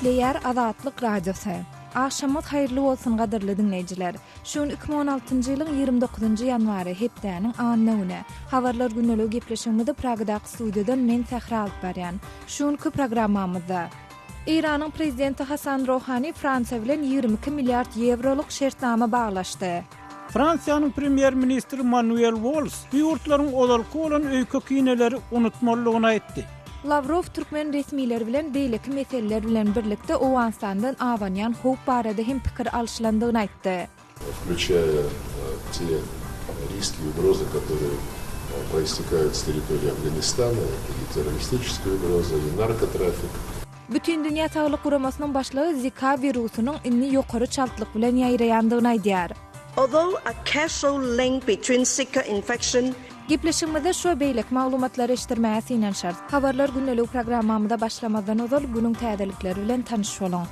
Gepleýär Azatlyk Radiosy. Agşamyňyz haýyrly bolsun gadyrly diňleýjiler. Şu gün 2016-njy ýylyň 29-njy ýanwary, hepdäniň anna güni. Habarlar gündeligi gepleşigimizi Pragadaky studiýadan men Sähra alyp barýan. Şu günki programmamyzda. Eýranyň prezidenti Hasan Rohani Fransiýa bilen 22 milliard ýewrolyk şertnama baglaşdy. Fransiýanyň premýer-ministri Manuel Walls bu ýurtlaryň ozalky bolan öýke-kineleri unutmalydygyny aýtdy. Lawrow türkmen resmileri bilen beýleki meseleler bilen birlikde Owganystandan abanýan howp barada hem pikir alşylandygyny aýtdy. Wklýuçaýa te riski i ugrozy, kotorye proistekaýut s territoriýi Afganistana, eto i terroristiçeskaýa ugroza, i narkotrafik. Bütindünýä Saglyk Guramasynyň başlygy Zika wirusynyň indi ýokary çaltlyk bilen ýaýraýandygyny aýdýar. Although a causal link between Zika infection Gepleşigimizde şu we beýleki maglumatlary eşitdirmäge synanyşarys. Habarlar gündeligi programmamyza başlamazdan ozal günüň täzelikleri bilen tanyş boluň.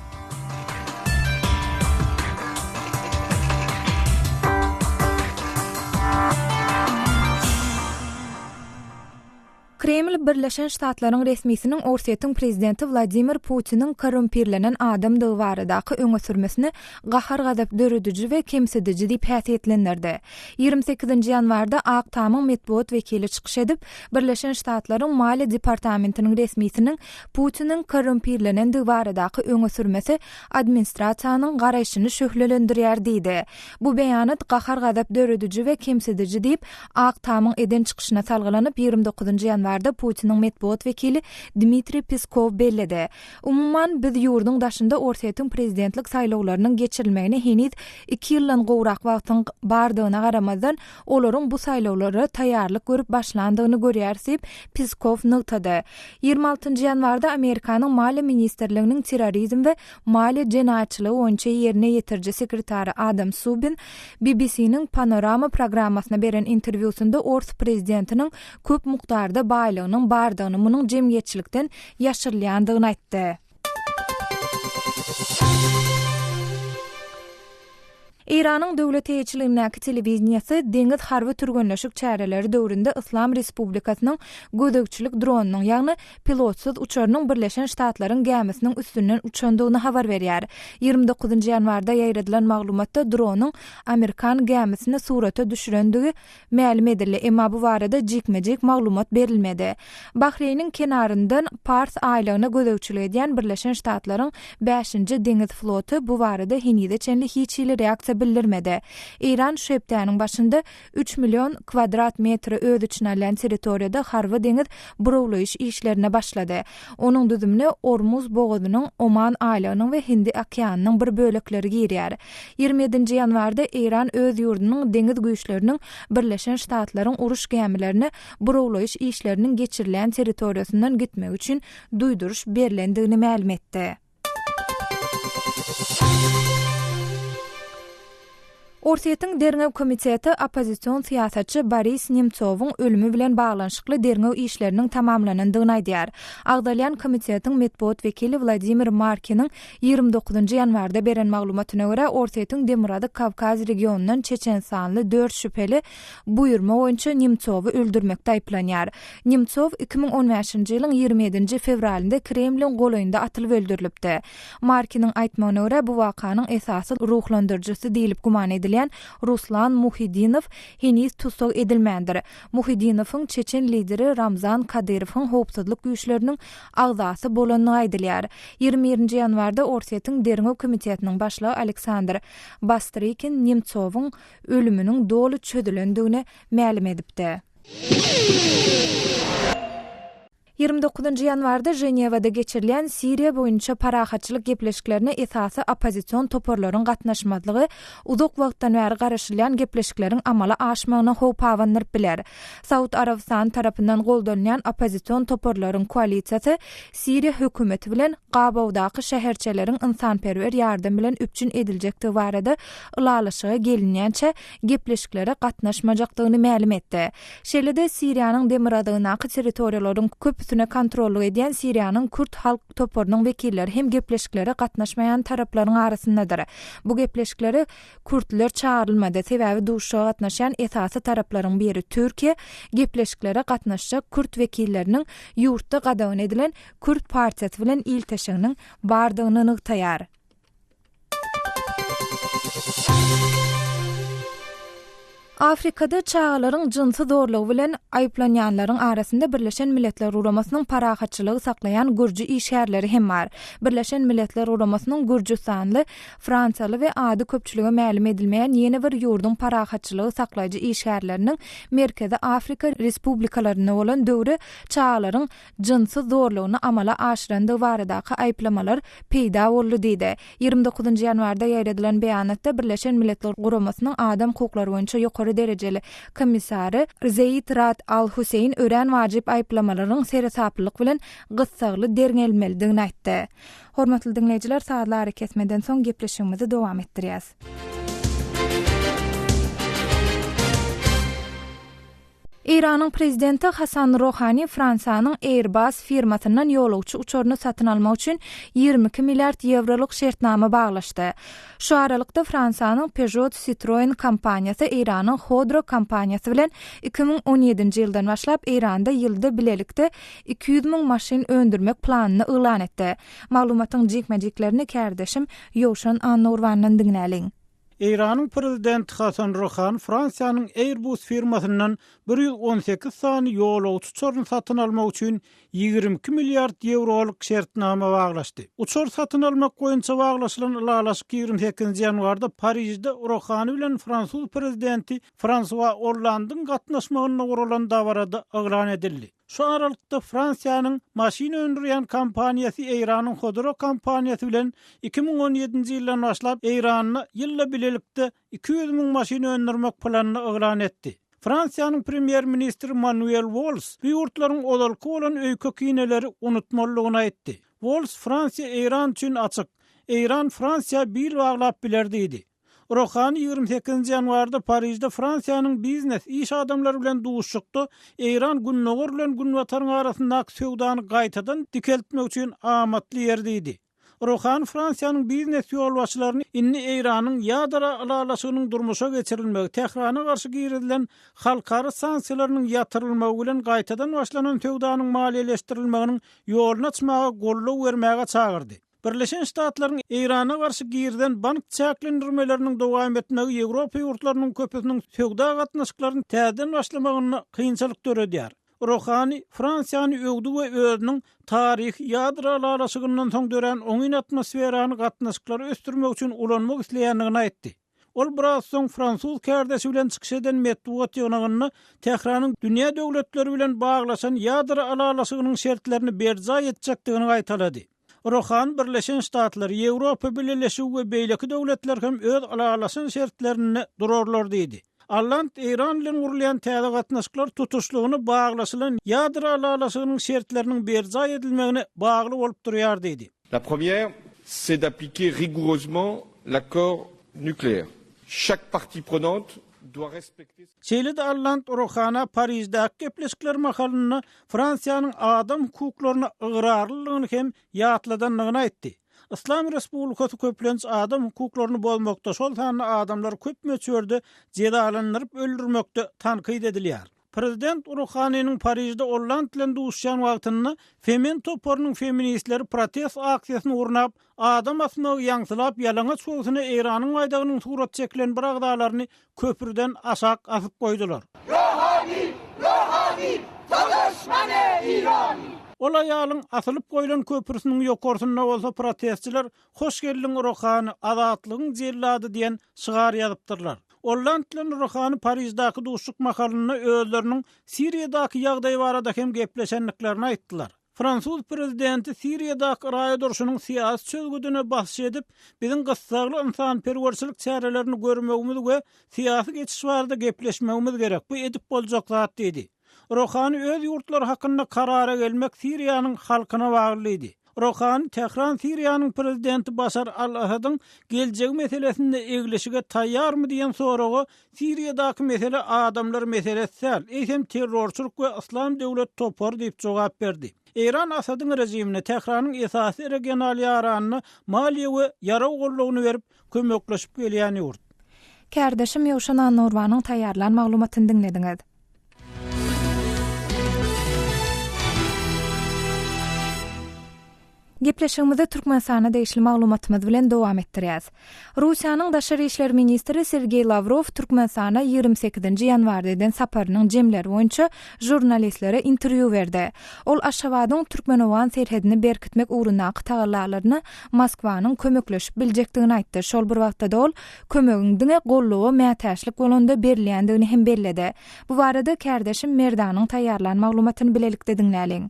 Kreml Birleşen Ştatlaryň resmisiniň Orsýetiň prezidenti Wladimir Putiniň korrumpirlenen adamdygy baradaky öňe sürmesini gahar-gazap dörediji we kemsidiji diýip häsiýetlendirdi. 28-nji ýanwarda Ak Tamyň metbugat wekili çykyş edip, Birleşen Ştatlaryň Maliýe departamentiniň resmisiniň Putiniň korrumpirlenendigi baradaky öňe sürmesi administrasiýanyň garaýşyny şöhlelendirýär diýdi. Bu beýanat gahar-gazap dörediji we kemsidiji diýip, Ak Tamyň eden çykyşyna salgylanyp, 29 ýanwarda Putiniň metbugat wekili Dmitriý Peskow belledi. Umuman, biz ýurduň daşynda Orsýetiň prezidentlik saýlawlarynyň geçirilmegine heniz iki ýyldan gowrak wagtyň bardygyna garamazdan, olaryň bu saýlawlara taýýarlyk görüp başlandygyny görýäris diýip, Peskow nygtady. 26 ýanwarda Amerikanyň Maliýe ministrliginiň terrorizm we Maliýe jenaýatçylygy boýunça ýerine ýetiriji sekretary Adam Subin BBC-niň Panorama programmasyna beren interwýusynda ors prezidentiniň köp mukdarda baýlygynyň bardygyny, munuň jemgyýetçilikden ýaşyrylýandygyny aýtdy. Eýranyň döwlet eýeçiligindäki telewideniýesi deňiz harby türgenleşik çäreleri döwründe Yslam Respublikasynyň gözegçilik dronynyň, ýagny pilotsyz uçarynyň Birleşen Ştatlaryň gämisiniň üstünden uçandygyny habar berýär. 29 ýanwarda ýaýradylan maglumatda dronyň amerikan gämisini surata düşürendigi mälim edildi, emma bu barada jikme-jik maglumat berilmedi. Bahreýniň kenaryndan Pars aýlagyna gözegçilik edýän Birleşen Ştatlaryň Bäşinji deňiz floty bu barada henize çenli hiç hili reaksiýa bildirmedi. Eýran şu hepdäniň başynda üç million kwadrat metri öz içine alýan territoriýada harby-deňiz burawlaýyş işlerine başlady. Onuň düzümine Ormuz bogazynyň, Oman aýlagynyň we Hindi okeanynyň bir bölekleri girýär. 27-nji ýanwarda Eýran öz ýurdunyň deňiz güýçleriniň Birleşen Ştatlaryň uruş gämilerine burawlaýyş işleriniň geçirilýän territoriýasyndan gitmegi üçin duýduryş berlendigini mälim etdi. Orsýetiň Derňew komiteti oppozision syýasatçy Boris Nemtsowyň ölümi bilen baglanyşykly derňew işleriniň tamamlanandygyny aýdýar. Agzalýan komitetiň metbugat wekili Wladimir Markiniň 29 ýanwarda beren maglumatyna görä, Orsýetiň Demirgazyk Kawkaz regionyndan çeçenistanly dört şübheli buýurma boýunça Nemtsowy öldürmekde aýyplanýar. Nemtsow 2015-nji ýylyň 27-nji fewralynda Kremliň golaýynda atylyp öldürilipdi. Markiniň aýtmagyna görä, bu wakanyň esasy ruhlandyryjysy diýlip güman edilýän Ruslan Muhiddinow heniz tussag edilmändir. Muhiddinowyň çeçen lideri Ramzan Kadyrowyň howpsuzlyk güýçleriniň agzasy bolandygy aýdylýar. 21-nji ýanwarda Orsýetiň Derňew komitetiniň başlygy Aleksandr Bastrykin Nemtsowyň ölüminiň doly çözülendigini mälim edipdi. 29-njy ýanwarda Ženewada geçirilýän Siriýa boýunça parahatçylyk gepleşiklerine esasy oppozision toparlaryň gatnaşmazlygy uzak wagtdan bäri garaşylýan gepleşikleriň amala aşmagyna howp abandyryp biler. Saud Arabystany tarapyndan goldanylýan oppozision toparlaryň koalisiýasy Siriýa hökümeti bilen gabawdaky şäherçeleriň ynsanperwer ýardam bilen üpjün ediljekdigi barada ylalaşyga gelinýänçä gepleşiklere gatnaşmajakdygyny mälim etdi. Şeýle-de, Siriýanyň demirgazygyndaky territoriýalaryň köpüsinde. köpüsine kontrollyk edýän Siriýanyň kürt halk toparynyň wekilleri hem gepleşiklere gatnaşmaýan taraplaryň arasyndadyr. Bu gepleşiklere kürtler çagyrylmady, sebäbi duşuşyga gatnaşýan esasy taraplaryň biri Türkiýe gepleşiklere gatnaşjak kürt wekilleriniň ýurtda gadagan edilen kürt partiýasy bilen ilteşiginiň bardygyny nygtaýar. Afrikada çagalaryň jynsy zorlugy bilen aýyplanýanlaryň arasynda Birleşen Milletler Guramasynyň parahatçylygy saklaýan gürji işgärleri hem bar. Birleşen Milletler Guramasynyň gürjüstanly, fransiýaly we ady köpçülige mälim edilmeýän ýene bir ýurduň parahatçylygy saklaýjy işgärleriniň Merkezi Afrika Respublikalarynda bolan döwri çagalaryň jynsy zorlugyny amala aşyrandygy baradaky aýyplamalar peýda boldy diýdi. 29 ýanwarda ýaýradylan beýanatda Birleşen Milletler Guramasynyň adam hukuklary boýunça ýokary derejeli komissary Zeýid Rad Al Huseýn örän wajyp aýyplamalaryň seresaplylyk bilen gyssagly derňelmelidigini aýtdy. Hormatly diňleýjiler, sazly arakesmeden soň gepleşigimizi dowam etdirýäs. Eýranyň prezidenti Hasan Rohani Fransiýanyň Airbus firmasyndan ýolagçy uçaryny satyn almak üçin 22 milliard ýewrolyk şertnama baglaşdy. Şu aralykda Fransiýanyň Peugeot Citroen kompaniýasy Eýranyň Khodro kompaniýasy bilen 2017-nji ýyldan başlap Eýranda ýylda bilelikde 200 müň maşyn öndürmek planyny yglan etdi. Maglumatyň jikme-jiklerini kärdeşim Ýowşan Annagurbandan diňläliň. Eýranyň prezidenti Hasan Ruhani Fransiýanyň Airbus firmasyndan 118 sany ýolagçy uçaryny satyn almak üçin 22 milliard ýewrolyk şertnama baglaşdy. Uçar satyn almak boýunça baglaşylan ylalaşyk 28 ýanwarda Parižde Ruhani bilen fransuz prezidenti Fransua Ollandyň gatnaşmagynda guralan dabarada yglan edildi. Şu aralykda Fransiýanyň maşyn öndürýän kompaniýasy Eýranyň Khodro kompaniýasy bilen 2017-nji ýyldan başlap Eýranda ýylda bilelikde 200 müň maşyn öndürmek planyny yglan etdi. Fransiýanyň premýer-ministri Manuel Walls bu ýurtlaryň ozalky bolan öýke-kineleri unutmalydygyny aýtdy. Walls Fransiýa Eýran üçin açyk. Eýran Fransiýa bil baglap biler diýdi. Rohani 28 ýanwarda Parižde Fransiýanyň biznes, iş adamlary bilen duşuşykda Eýran Gündogar bilen Günbataryň arasyndaky söwdany gaýtadan dikeltmek üçin amatly ýer diýdi. Rohani Fransiýanyň biznes ýolbaşçylaryny indi Eýranyň ýadro ylalaşygynyň durmuşa geçirilmegi, Tährana garşy girizilen halkara sanksiýalarynyň ýatyrylmagy bilen gaýtadan başlanan söwdanyň maliýeleşdirilmeginiň ýoluny açmaga goldaw bermäge çagyrdy. Birleşen Ştatlaryň Eýrana garşy girizen bank çäklendirmeleriniň dowam etmegi Ýewropa ýurtlarynyň köpüsiniň söwda gatnaşyklaryny täzeden başlamagynda kynçylyk döredýär. Rohani Fransiýany öwdi we özüniň taryhy ýadro ylalaşygyndan soň dörän oňyn atmosferany gatnaşyklary ösdürmek üçin ulanmak isleýändigini aýtdy. Ol biraz soň fransuz kärdeşi bilen çykyş eden metbugat ýygnagynda Tähranyň dünýä döwletleri bilen baglaşan ýadro ylalaşygynyň şertlerini berjaý etjekdigini gaýtalady. Rohani Birleşen Ştatlar, Ýewropa Bileleşigi we beýleki döwletler hem öz ylalaşan şertlerinde durarlar diýdi. Alland Eýran bilen gurulýan täze gatnaşyklar tutuşlygyna baglaşylan ýadro ylalaşygynyň şertleriniň berjaý edilmegine bagly bolup durýar diýdi. La première, c'est d'appliquer rigoureusement l'accord nucléaire. Chaque partie prenante doit respecter. Şeýle-de Alland Rohana Pariždäki gepleşikler mahalynda Fransiýanyň adam hukuklaryna ygrarlylygyny hem ýatladandygyny aýtdy. Yslam Respublikasy köplenç adam hukuklaryny bozmakda, şol sanda adamlary köp möçberde jezalandyryp öldürmekde tankyt edilýär. Prezident Ruhaniniň Parižde Olland bilen duşuşýan wagtynda Femen toparynyň feministleri protest aksiýasyny gurnap, adam asmagy ýaňsylap, ýalaňaç göwsüne Eýranyň baýdagynyň surat çekilen bir agzalaryny köprüden aşak asyp goýdular. Rohani! Rohani! To duşmane Irani! Ol aýalyň asylyp goýlan köprüsiniň ýokarsynda bolsa protestçiler Hoş geldiň Rohani, azatlygyň jellady diýen şygar ýazypdyrlar. Olland bilen Ruhani Pariždäki duşuşyk mahalynda özleriniň Siriýadaky ýagdaý barada hem gepleşendiklerini aýtdylar. Fransuz prezidenti Siriýadaky raýat urşunyň syýasy çözgüdine basyş edip, biziň gyssagly ynsanperwerçilik çärelerini görmegimiz we syýasy geçiş barada gepleşmegimiz gerek, bu edip boljak zat diýdi. Rohani öz ýurtlary hakynda karara gelmek Siriýanyň halkyna bagly diýdi. Rohani Tähran Siriýanyň prezidenti Başar al-Assadyň geljegi meselesinde eglişige taýýarmy diýen soraga Siriýadaky mesele adamlar meselesi däl, eýsem terrorçylyk we Yslam döwlet topary diýip jogap berdi. Eýran Asadyň režimine Tähranyň esasy regional ýaranyna maliýe we ýarag goldawyny berip, kömekleşip gelýän ýurt. Kärdeşim Ýowşan Annagurbanyň taýýarlan maglumatyny diňlediňiz. Gepleşigimizi Türkmenistana degişli maglumatymyz bilen dowam etdirýäs. Russiýanyň daşary işler ministri Sergeý Lawrow Türkmenistana 28-nji ýanwarda eden saparynyň jemleri boýunça žurnalistlere interwýu berdi. Ol Aşgabadyň türkmen-owgan serhedini berkitmek ugrundaky tagallalaryna Moskwanyň kömekleşip biljekdigini aýtdy. Şol bir wagtda-da ol kömegiň diňe goldawa mätäçlik bolanda berilýändigini hem belledi. Bu barada kärdeşim Merdanyň taýýarlan maglumatyny bilelikde diňläliň.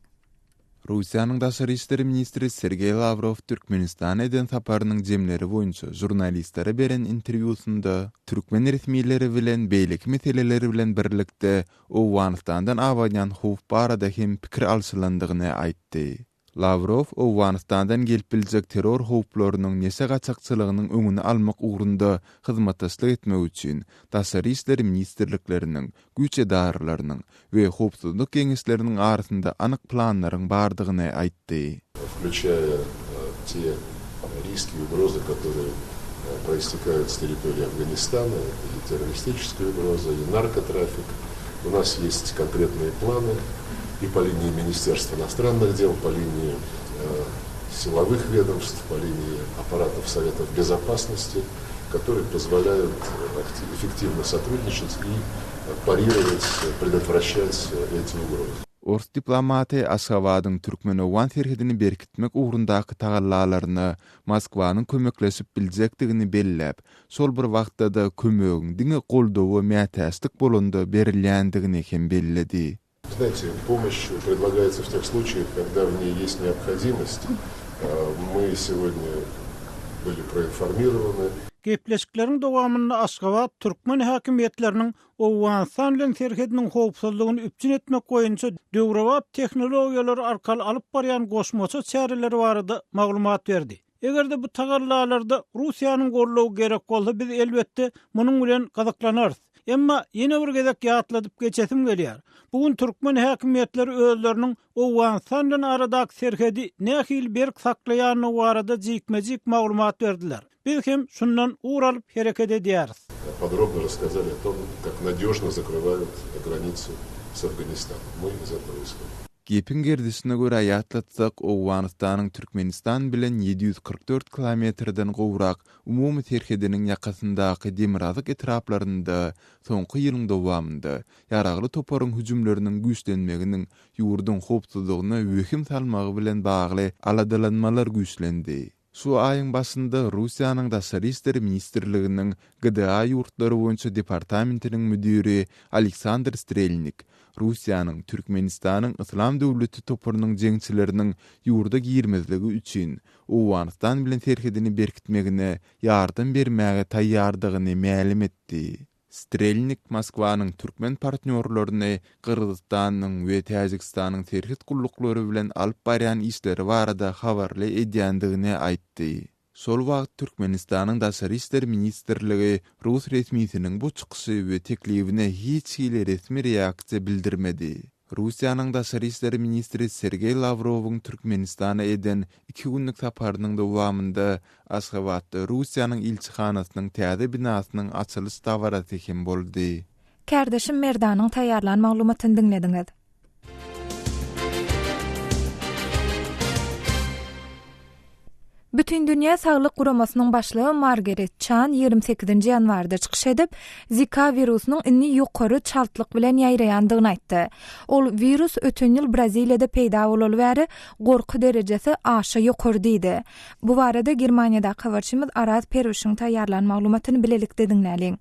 Russiýanyň daşary işler ministri Sergeý Lawrow Türkmenistana eden saparynyň jemleri boýunça žurnalistlere beren interwýusynda türkmen resmileri bilen beýleki meseleler bilen birlikde Owganystandan abanýan howp barada hem pikir alşylandygyny aýtdy. Lawrow Owganystandan gelip biljek terror howplarynyň, neşe gaçakçylygynyň öňüni almak ugrunda hyzmatdaşlyk etmek üçin Daşary işler ministrlikleriniň, güýç edaralarynyň we howpsuzlyk geňeşleriniň arasynda anyk planlaryň bardygyny aýtdy. Включая те риски и угрозы, которые проистекают с территории Афганистана, это и террористическая угроза, и наркотрафик. У нас есть конкретные планы и по линии Министерства иностранных дел, по линии силовых ведомств, по линии аппаратов Советов Безопасности, которые позволяют эффективно сотрудничать и парировать, предотвращать эти угрозы. Ors diplomaty Aşgabadyň türkmen-owgan serhedini berkitmek ugrundaky tagallalaryna Moskwanyň kömekleşip biljekdigini belläp, şol bir wagtda-da kömegiň diňe goldawa mätäçlik bolanda berilýändigini hem belledi. Знаете, помощь предлагается в тех случаях, когда в ней есть необходимость. Мы сегодня были проинформированы. Gepleşikleriň dowamynda Aşgabat türkmen häkimiýetleriniň Owganystan bilen serhediniň howpsuzlygyny üpjün etmek boýunça döwrebap tehnologiýalar arkaly alyp barýan goşmaça çäreleri barada maglumat berdi. Eger-de bu tagallalarda Russiýanyň goldawy gerek bolsa, biz, elbetde, munuň bilen gyzyklanarys. Emma ýene bir gezek ýatladyp geçesim gelýär, bu gün türkmen häkimiýetleri özleriniň Owganystan bilen aradaky serhedi nähili berk saklaýandygy barada jikme-jik maglumat berdiler. Biz hem şundan ugur alyp hereket edýäris. Podrobno rasskazali o tom, kak nadejno zakrywaýut granicu s Afganistanom. My iz etogo ishodим. Gepiň gerdişine görä ýatlatsak, Owganystanyň Türkmenistan bilen 744 kilometrden gowrak umumy serhediniň ýakasyndaky demirgazyk etraplarynda soňky ýylyň dowamynda ýaragly toparyň hüjümleriniň güýçlenmeginiň ýurduň howpsuzlygyna wehim salmagy bilen bagly aladalanmalar güýçlendi. Şu aýyň başynda Russiýanyň Daşary işler ministrliginiň GDA ýurtlary boýunça departamentiniň müdiri Aleksandr Strelnik Russiýanyň Türkmenistanyň Yslam döwleti toparynyň jeňçileriniň ýurda girmezligi üçin Owganystan bilen serhedini berkitmegine ýardam bermäge taýýardygyny mälim etdi. Strelnik Moskwanyň türkmen partnýorlaryny Gyrgyzystanyň we Täjigistanyň serhet gulluklary bilen alyp barýan işleri barada habarly edýändigini aýtdy. Şol wagt Türkmenistanyň Daşary işler ministrligi rus resmisiniň bu çykyşy we teklibine hiç hili resmi reaksiýa bildirmedi. Russiýanyň daşary işler ministri Sergeý Lawrowyň Türkmenistana eden iki günlük saparynyň dowamynda Aşgabatda Russiýanyň ilçihanasynyň täze binasynyň açylyş dabarasy hem boldy. Kärdeşim Merdanyň taýýarlan maglumatyny diňlediňiz. Bütindünýä saglyk guramasynyň başlygy Margaret Çan 28-nji ýanwarda çykyş edip, Zika wirusynyň indi ýokary çaltlyk bilen ýaýraýandygyny aýtdy. Ol wirus öten ýyl Braziliýada peýda bolaly bäri gorky derejesi aşa ýokary diýdi. Bu barada Germaniýadaky habarçymyz Araz Perwişiň taýýarlan maglumatyny bilelikde diňläliň.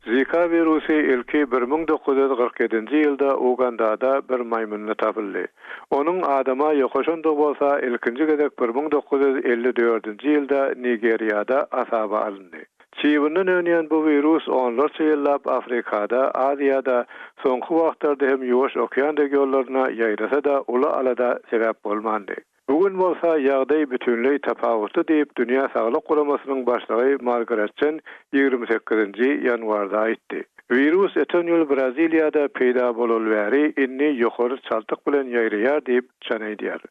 Zika wirusy ilki 1947-nji ýylda Ugandada bir maýmynda tapyldy. Onuň adama ýokaşandygy bolsa ilkinji gezek 1954-nji ýylda Nigeriýada hasaba alyndy. Çybyndan önýän bu wirus onlarça ýyllap Afrikada, Aziýada, soňky wagtlarda hem Ýuwaş okean regionlaryna ýaýrasa-da uly alada sebäp bolmandy. Bu gün bolsa ýagdaý bütinleý tapawutly diýip, Dünýä Saglyk Guramasynyň başlygy Margaret Çen 28-nji ýanwarda aýtdy. Wirus öten ýyl Braziliýada peýda bolaly bäri indi ýokary çaltlyk bilen ýaýraýar diýip, Çen aýdýar.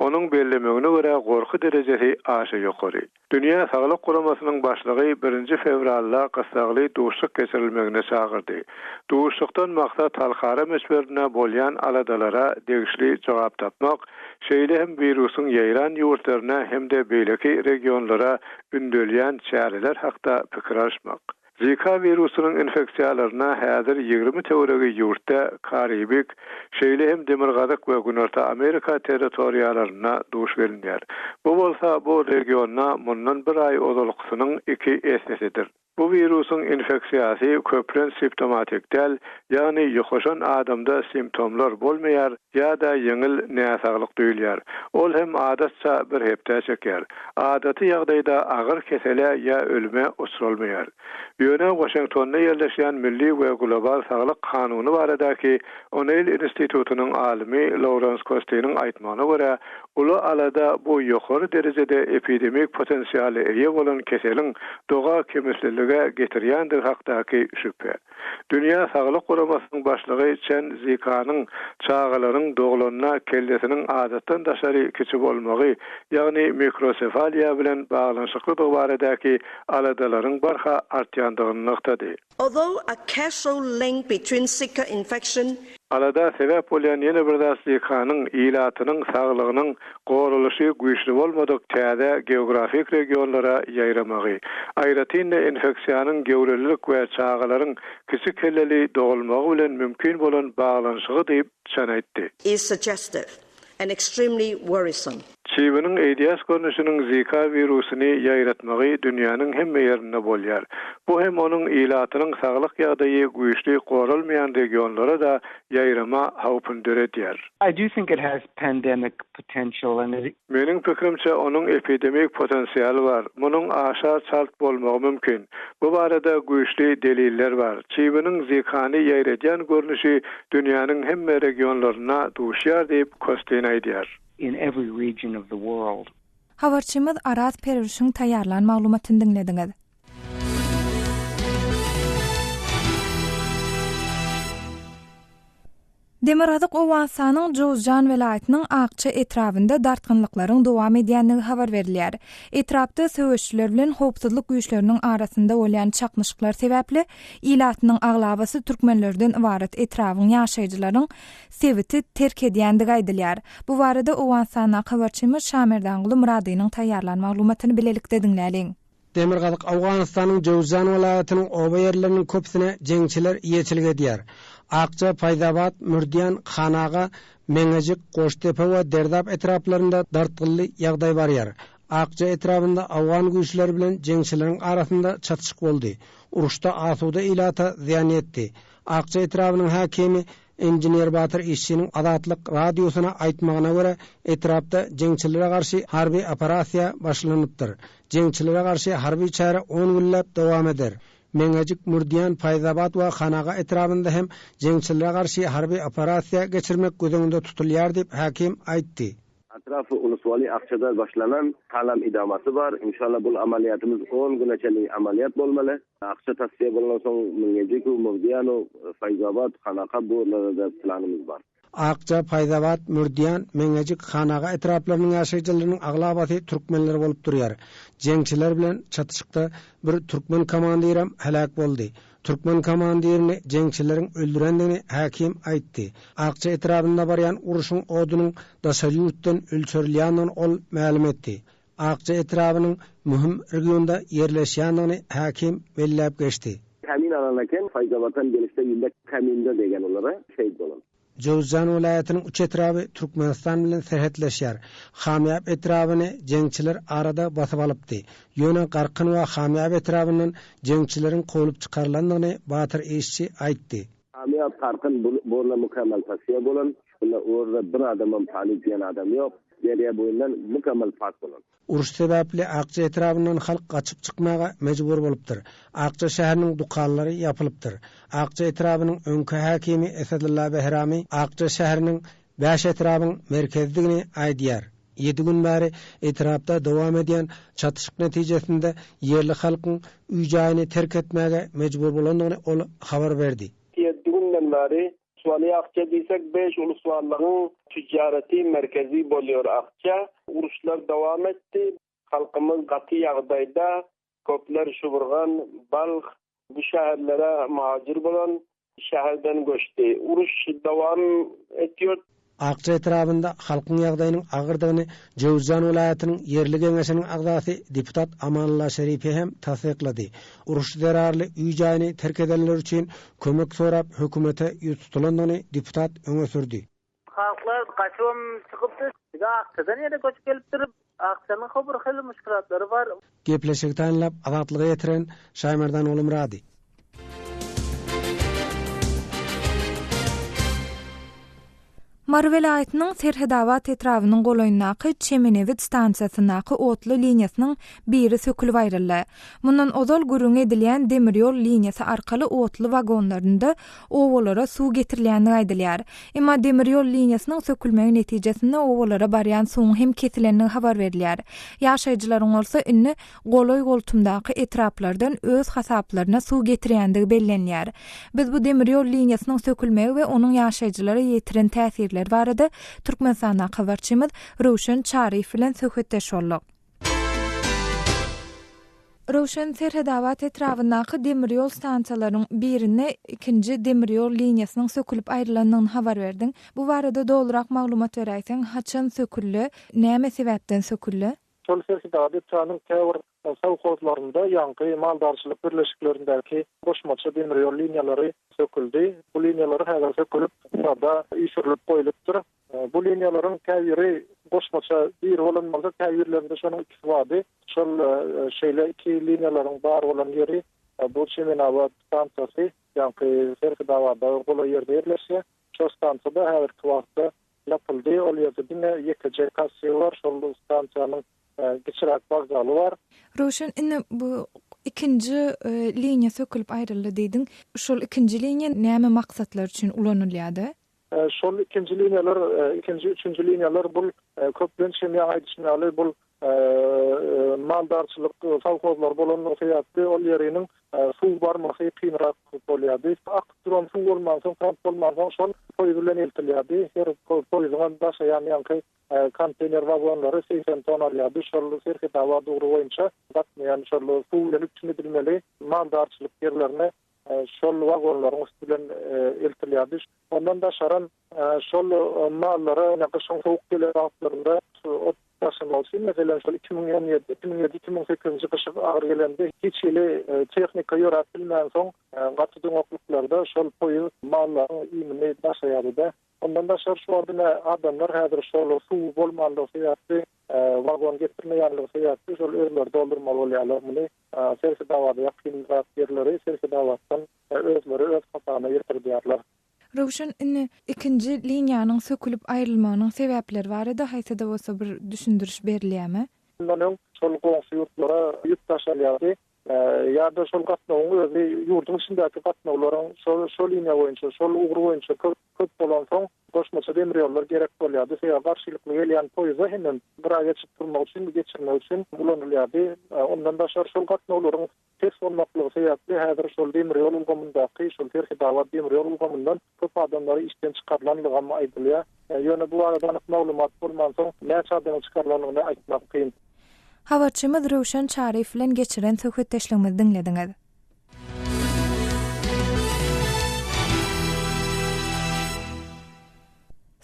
Onuň bellemegine görä, gorky derejesi aşa ýokary. Dünýä Saglyk Guramasynyň başlygy birinji fewralda gyssagly duşuşyk geçirilmegine çagyrdy. Duşuşykdan maksat halkara möçberinde bolýan aladalara degişli jogap tapmak, şeýle hem wirusyň ýaýran ýurtlaryna hem-de beýleki regionlara ündelýän çäreler hakda pikir alyşmak. Zika wirusynyň infeksiýalaryna häzir 20 töweregi ýurtda, Karibik, şeýle hem Demirgazyk we Günorta Amerika territoriýalarynda duş gelinýär. Bu bolsa bu regionda mundan bir aý ozalkysynyň iki essesidir. Bu wirusyň infeksiýasy köplenç simptomatik däl, ýagny ýokaşan adamda simptomlar bolmaýar ýa-da ýeňil näsaglyk duýulýar. Ol hem adatça bir hepdä çekýär. Adaty ýagdaýda agyr kesele ýa ölüme uçralmaýar. Ýöne Waşingtonda ýerleşýän Milli we global saglyk kanuny baradaky O'Neil institutynyň alymy Lawrens Kostiniň aýtmagyna görä, uly alada bu ýokary derejede epidemik potensiala eýe bolan keseliň doga kemislilige getirýändigi hakdaky şübhe. Dünýä Saglyk Guramasynyň başlygy Çen Zikanyň çagalaryň doglanda kellesiniň adatdan daşary kiçi bolmagy, ýagny mikrosefaliýa bilen baglanyşyklydygy baradaky aladalaryň barha artýandygyny nygtady. Although a causal link between Zika infection Alada sebäp bolýan ýene bir zat Zikanyň ilatynyň saglygynyň goralyşy güýçli bolmadyk täze geografik regionlara ýaýramagy, aýratyn-da infeksiýanyň göwrelilik we çagalaryň kiçi kelleli dogulmagy bilen mümkin bolan baglanyşygy diýip, Çen aýtdy. is suggestive and extremely worrisome. Çybynyň AIDS görnüşiniň Zika wirusyny ýaýratmagy dünýäniň hemme ýerinde bolýar. Bu hem onuň ilatynyň saglyk ýagdaýy güýçli goralmaýan regionlara-da ýaýrama howpuny döredýär. I do think it has pandemic potential and it. Meniň pikirimçe, onuň epidemik potensialy bar. Munuň aşa çalt bolmagy mümkin. Bu barada güýçli deliller bar. Çybynyň Zikany ýaýradýan görnüşi dünýäniň hemme regionlarynda duşýar diýip, Kostin aýdýar. in every region of the world. Habarçymyz Araz Perwişiň taýýarlan maglumatyny diňlediňiz. Demirgazyk Owganystanyň Jowzjan welaýatynyň Akça etrabynda dartgynlyklaryň dowam edýändigi habar berilýär. Etrapda söweşijiler bilen howpsuzlyk güýçleriniň arasynda bolýan çaknyşyklar sebäpli ilatynyň aglabasy türkmenlerden ybarat etrabyň ýaşaýjylaryň sebiti terk edýändigi aýdylýar. Bu barada Owganystandaky habarçymyz Şamerdanguly Myradynyň taýýarlan maglumatyny bilelikde diňläliň. Demirgazyk Owganystanyň Jöwzjan welaýatynyň oba ýerleriniň köpüsine jeňçiler eýeçilik edýär. Akja, Paýzabat, Mürdýan, Hanaga, Meňejik, Goşdepe we Derdap etraplarynda dartgynly ýagdaý barýar. Akja etrabynda owgan güýçleri bilen jeňçileriň arasynda çatyşyk boldy. Uruşda asuda ilata zyýan ýetdi. Akja etrabynyň häkimi Inžener Batyr Işçiniň Azatlyk Radiosyna aýtmagyna görä, etrapda jeňçilere garşy harby operasiýa başlanypdyr. Jeňçilere garşy harby çäre on günläp dowam eder. Meňejik, Mürdýan, Paýzabat we Hanaga etrabynda hem jeňçilere garşy harby operasiýa geçirmek göz öňünde tutulýar diýip, häkim aýtdy. Atrafy Uluswaly Akçada başlanan halam idamasy bar. Inşallah bul amaliyatymyz on güne çenli amaliyat bolmaly. Akça tasfiýe bolandan soň Mingejik, Murdiýano, Faýzabat, Hanaka bu ýerlerde-de planymyz bar. Akja, Paýzabat, Mürdiýan, Meňejik, Hanaga etraplarynyň ýaşaýjylarynyň aglabasy türkmenler bolup durýar. Jeňçiler bilen çatyşykda bir türkmen komandirem heläk boldy. Türkmen komandirini jeňçileriň öldürendigini häkim aýtdy. Akja etrabynda barýan urşuň odunyň daşary ýurtdan ölçerilýändigini ol mälim etdi. Akja etrabynyň möhüm regionda ýerleşýändigini häkim belläp geçdi. Kamin alan eken, Faýzabatan gelişde ýylda kaminde degen olara şehit bolan. Jöwüzjan welaýatynyň üç etraby Türkmenistan bilen serhetleşýär. Hamýap etrabyny jeňçiler arada basyp alypdy. Ýöne Garkyn we Hamýap etrabyndan jeňçileriň kowlup çykarylandygyny Batyr Işçi aýtdy. Hamýap, Garkyn borla mukemmal tasfiýa bolan. Şunda orda bir adamam panik diýen adam ýok. Derýa boýundan mukemmal pak bolan. Uruş sebäpli Akja etrabyndan halk gaçyp çykmaga mejbur bolupdyr. Akja şäheriniň dükanlary ýapylypdyr. Akja etrabynyň öňki häkimi Esedulla Behrami Akja şäheriniň bäş etrabyň merkezidigini aýdýar. Ýedi gün bäri etrapda dowam edýän çatyşyk netijesinde ýerli halkyň öý-jaýyny terk etmäge mejbur bolandygyny ol habar berdi. Ýedi günden bäri Uluswaly Akça diýsek beş uluswallygyň tüjjareti merkezi bolýar Akça. Uruşlar dowam etdi. Halkymyz gaty ýagdaýda. Köpler Şuburgan, Balh bu şäherlere muhajir bolan şäherden göçdi. Uruş dowam etýär. Akja etrabynda halkyň ýagdaýynyň agyrdygyny Jöwüzjan welaýatynyň ýerli geňeşiniň agzasy deputat Amanullah Şerifi hem tassyklady. Uruş zerarly öý-jaýyny terk edenler üçin kömek sorap hökümete ýüz tutulandygyny deputat öňe sürdi. Halklar gaçybam çykypdyr. Bize Akçadan ýene göçüp gelipdir. Akçanyň ho bir hili muşkilatlary bar. Gepleşigi taýynlap Azatlyga ýetiren Şaýmerdan Ogulmyrady. Mary welaýatynyň Serhedabat etrabynyň golaýyndaky Çemenebit stansiýasyndaky otly liniýasynyň biri sökülip aýryldy. Mundan ozal gürrüňi edilýän demir ýol liniýasy arkaly otly wagonlarynda obalara suw getirilýändigi aýdylýar. Emma demir ýol liniýasynyň sökülmegi netijesinde obalara barýan suwuň hem kesilendigi habar berilýär. Ýaşaýjylaryň bolsa indi golaý-goltumdaky etraplardan öz hasaplaryna suw getirýändigi bellenilýär. Biz bu demir ýol liniýasynyň sökülmegi we onuň ýaşaýjylara ýetiren täsirleri barada Türkmenistandaky habarçymyz Röwşen Çaryýew bilen söhbetdeş bolduk. Röwşen, Serhedabat etrabyndaky demir ýol stansiýalarynyň birinde ikinji demir ýol liniýasynyň sökülip aýrylandygyny habar berdiň. Bu barada dolurak maglumat beräýseň, haçan söküldi, näme sebäpden söküldi? Şol Serhedabat etrabynyň käbir sowhozlarynda ýaňky maldarçylyk birleşiklerindäki goşmaça demir ýol liniýalary söküldi. Bu liniýalar häzir sökülip, sada üýşürilip goýlupdyr. Bu liniýalaryň käbiri goşmaça biri bolan bolsa, käbirlerinde şonuň ikisi bardy. Şol şeýle iki liniýalaryň bar bolan ýeri bu Çemenabat stansiýasy, ýaňky Serhidabada golaý ýerde ýerleşýär. Şol stansiýada häzirki wagtda ýapyldy. Ol ýerde diňe ýekeje kassir bar, şol stansiýanyň kiçiräk wokzaly bar. Röwşen, indi bu ikinji liniýa sökülip aýryldy diýdiň. Şol ikinji liniýa näme maksatlar üçin ulanylýardy? Şol ikinji liniýalar, ikinji, üçünji liniýalar bul köplenç hem ýaňy aýdyşym ýaly bul maldarçylyk sowhozlary bolanlygy sebäpli ol ýeriniň suw barmasy kynrak bolýardy. Akyp duran suw bolmansoň, tank bolmansoň şol poýuz bilen eltilýärdi. Her poýuzyňam daşaýan ýaňky konteýner wagonlary 80 ton alýardy. Şol Serhetabat ugry boýunça gatnaýan şol suw bilen üpjün edilmeli maldarçylyk ýerlerine şol wagonlaryň üsti bilen eltilýärdi. Ondan daşaram şol mallara ine gyşyň sowuk gelen wagtlarynda ot daşamak üçin, meselem, şol 2017, 2007, 2008-nji gyşy agyr gelende hiç hili tehnika ýöräp bilmänsoň, gaty doňaklyklarda şol poýuz mallaryň iýmini daşaýardy-da. Ondan daşary şu wagt ine adamlar häzir şol suw bolmanlygy sebäpli, wagon getirmeýänligi sebäpli şol özleri doldurmaly bolýarlar muny. Serhedabada ýakynrak ýerleri Serhedabatdan özleri öz hasabyna ýetirdýärler. Röwşen, indi ikinji liniýanyň sökülip aýrylmagynyň sebäpleri barada haýsy-da bolsa bir düşündiriş berilýärmi? Mundan öň şol goňşy ýurtlara ýük daşalýardy. Ýa-da şol gatnawyň özi ýurduň içindäki gatnawlaryň şol şol liniýa boýunça, şol ugur boýunça köp köp bolansoň, goşmaça demir ýollar gerek bolýardy. Sebäbi garşylykly gelýän poýeza hemem gyra geçip durmak üçin, geçirmek üçin ulanylýardy. Ondan daşary şol gatnawlaryň pes bolmaklygy sebäpli häzir şol demir ýol ulgamyndaky, şol Serhetabat demir ýol ulgamyndan köp adamlary işden çykarylanlygam aýdylýar. Ýöne bu barada anyk maglumat bolmansoň, näçe adamyň çykarylanlygyny aýtmak kyn. Habarçymyz Röwşen Çaryýew bilen geçiren söhbetdeşligimizi diňlediňiz.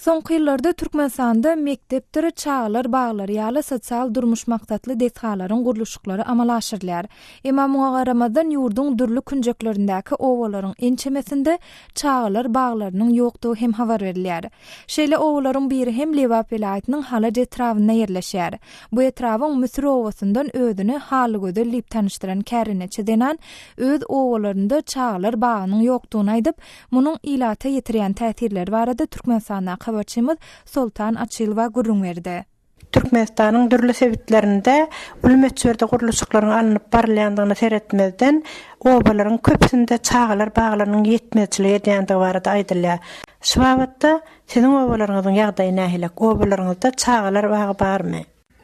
Soňky ýyllarda Türkmenistanda mekdepdir çagalar baglary ýaly sosial-durmuş maksatly desgalaryň gurluşyklary amala aşyrylýar. Emma muňa garamazdan ýurduň dürli künjeklerindäki obalaryň ençemesinde çagalar baglarynyň ýokdugy hem habar berilýär. Şeýle obalaryň biri hem Lebap welaýatynyň Halaç etrabynda ýerleşýär. Bu etrabyň Müsür obasyndan özüni Halygözel diýip tanyşdyran kärendeçi zenan öz obalarynda çagalar bagynyň ýokdugyny aýdyp, munuň ilata ýetirýän täsirleri barada Türkmenistandaky habarçymyz Soltan Açylowa gürrüň berdi. Türkmenistanyň dürli sebitlerinde uly möçberde gurluşyklaryň alnyp barylýandygyna seretmezden, obalaryň köpüsinde çagalar baglarynyň ýetmezçilik edýändigi barada aýdylýar. Şu babatda siziň obalaryňyzyň ýagdaýy nähilek? Obalaryňyzda çagalar bagy barmy?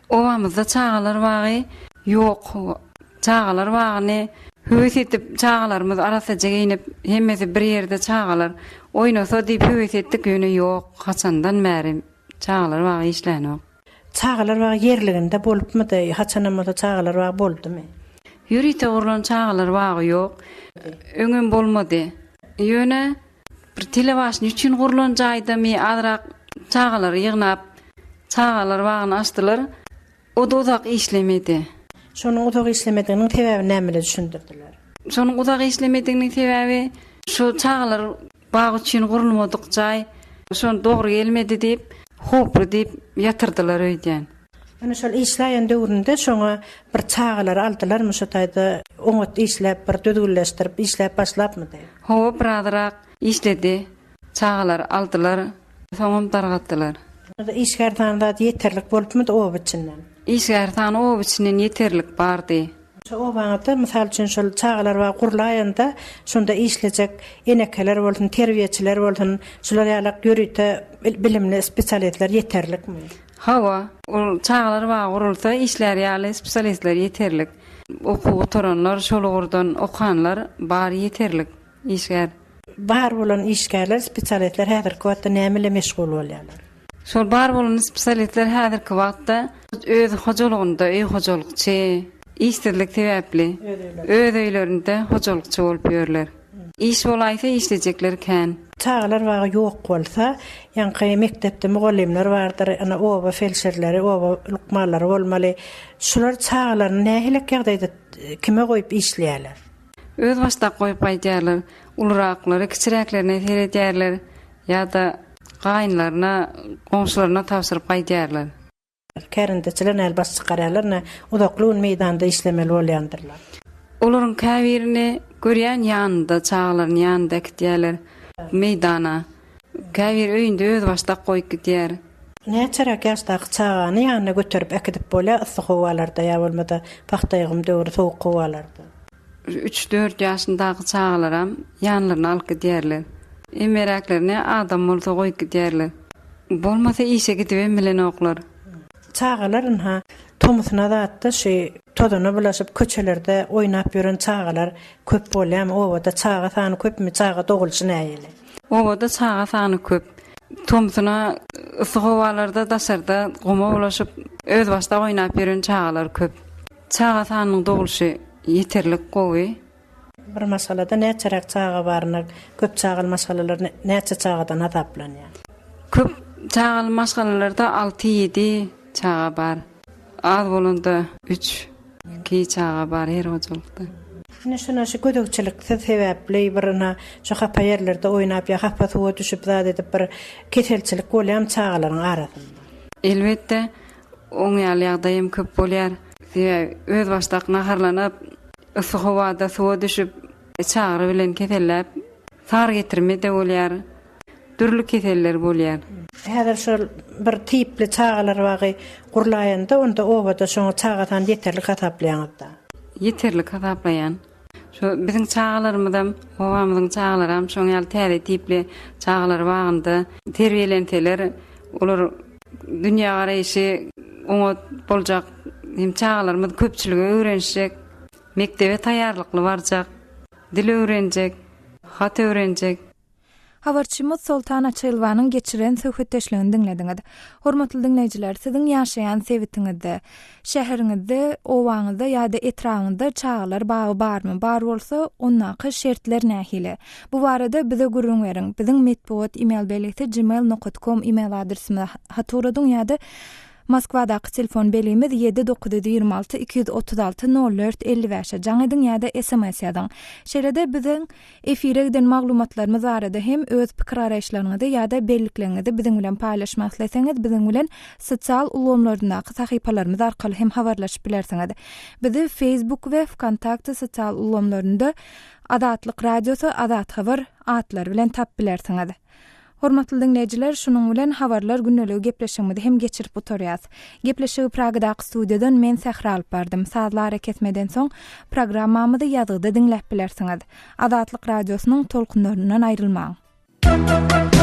Obamyzda çagalar bagy ýok. Çagalar bagyny höwes edip çagalarymyz arassaja geýnip hemmesi bir ýerde çagalar oýnasa diýip höwes etdik ýöne ýok haçandan bäri çagalar bagy işlänok. Çagalar bagy ýerliginde bolupmydy haçanam bolsa çagalar bagy boldumy? Ýörite gurlan çagalar bagy ýok. Öňem bolmady. Ýöne Bir telebaşny üçin gurlan jaýdamy azrak çagalary ýygnap, çagalar bagyny açdylar. O-da uzak işlemedi. Şonuň uzak işlemediginiň sebäbini nämede düşündirdiler? Şonuň uzak işlemediginiň sebäbi şu çagalar bagy üçin gurulmadyk jaý, şo dogry gelmedi diýip, howply diýip ýatyrdylar öýdýän. Ýöne şol işläýen döwründe şoňa bir çagalary aldylarmy şo taýda oňat işläp bir düzgünleşdirip işläp başlapmydy? Hawa birazrak işledi. Çagalary aldylar soňam dargatdylar. Işgär sany zat ýeterlik bolupmydy oba içinden? Işgär sany oba içinden ýeterlik bardy. Şo obaňyzda, mysal üçin, şol çagalar bagy gurlaýanda, şonda işlejek enekeler bolsun, terbiýeçiler bolsun, şular ýalak ýörite bilimli spesialistler ýeterlikmi? Hawa, ol çagalar bagy gurulsa, işlär ýaly spesialistler ýeterlik. Okuw gutaranlar, şol ugurdan okanlar bar ýeterlik işgär. Bar bolan işgärler, spesialistler häzirki wagtda näme bilen meşgul bolýarlar? Şol bar bolan spesialistler häzirki wagtda öz hojalygynda öý hojalykçy, işsizlik sebäpli öz öýlerinde hojalykçy bolup ýörler. Iş bolaýsa işlejekler kän. Çagalar bagy ýok bolsa, ýaňky mekdepde mugallymlar bardyr, ine oba felşerleri, oba lukmanlary bolmaly. Şular çagalaryny nähilek ýagdaýda kime goýup işleýärler? Özbaşdak goýup gaýdýarlar. Uluraklary kiçiräklerine seredýärler ýa-da gaýynlaryna, goňşularyna tabşyryp gaýdýarlar. Kärendeçiler näl baş çykarýarlar, nä uzakly gün meýdanda işlemeli bolýandyrlar. Olaryň käbirini görýän ýanynda, çagalaryny ýanynda äkidýärler meýdana. Käbiri öýünde özbaşdak goýup gidýär. Näçeräk ýaşdaky çagany ýanyna göterip äkidip bolýar yssy howalarda ýa bolmasa pagta ýygym döwri sowuk howalarda? Üç-dört ýaşyndaky çagalaram ýanlaryna alyp gidýärler. Emmeräklerini adam bolsa goýup gidýärler. Bolmasa işe gidibem bilenoklar. Çagalar ynha, tomusuna zatda şu tozana bulaşyp köçelerde oýnap ýören çagalar köp bolýarmy? Obada çaga sany köpmi? Çaga dogulyşy nähili? Obada çaga sany köp. Tomsuna yssy howalarda daşarda guma bulaşyp, özbaşdak oýnap ýören çagalar köp. Çaga sanynyň dogulyşy ýeterlik gowy. Bir maşgalada näçeräk çaga baryna köp çagaly maşgalalar näçe çagadan hasaplanýar? Köp çagaly maşgalalarda alty-ýedi çaga bar. Az bolanda üç, iki çaga bar her hojalykda. Ine şuna şu gözegçiliksiz sebäpli bir ina şu hapa ýerlerde oýnap ýa hapa suwa düşüp zat edip bir keselçilik bolýarmy çagalaryň arasynda? Elbetde, Oň ýaly ýagdaý hem köp bolýar. Sebäbi özbaşdak naharlanyp, yssy howada suwa düşüp, çagry bilen keselläp, sar getirme-de bolýar. Dürli keseller bolýar. Häzir şol bir tipli çagalar bagy gurlaýanda onda obada şoňa çaga sany ýeterlik hasaplaýaňyzda? Ýeterlik hasaplaýan. Şu biziň çagalarymyzam, obamyzyň çagalaram şoň ýaly täze tipli çagalar bagynda terbiýelenseler, olar dünýägaraýşy oňat boljak, hem çagalarymyz köpçülige öwrenişjek, mekdebe taýýarlykly barjak, dil öwrenjek, hat öwrenjek. Habarçymyz Soltan Açylowanyň geçiren söhbetdeşligini diňlediňiz. Hormatly diňleýjiler, siziň ýaşaýan sebitiňizde, şäheriňizde, obaňyzda ýa-da etrabyňyzda çagalar bagy barmy? Bar bolsa, ondaky şertler nähili? Bu barada bize gürrüň beriň. Biziň metbugat email belgisi gmail nokat kom email adresimize hat ugradyň ýa-da Moskwadaky telefon belgimiz ýedi 926 236 04 55-e jaň ediň ýa-da sms ýazyň. Şeýle-de biziň Efire giden maglumatlarymyz barada hem öz pikir-garaýyşlaryňyzy ýa-da bellikleriňizi biziň bilen paýlaşmak isleseňiz biziň bilen sosial ulgamlaryndaky sahypalarymyz arkaly hem habarlaşyp bilersiňiz. Bizi Facebook we Wkontakte sosial ulgamlarynda Azatlyk Radiosy, Azat Habar atlary bilen tapyp bilersiňiz. Hormatly diňleýjiler, şunuň bilen Habarlar gündeligi gepleşigimizi hem geçirip gutarýas. Gepleşigi Pragadaky studiýadan men Sähra alyp bardym. Sazly arakesmeden soň programmamyzy ýazgyda diňläp bilersiňiz. Azatlyk Radiosynyň tolkunlaryndan aýrylmaň.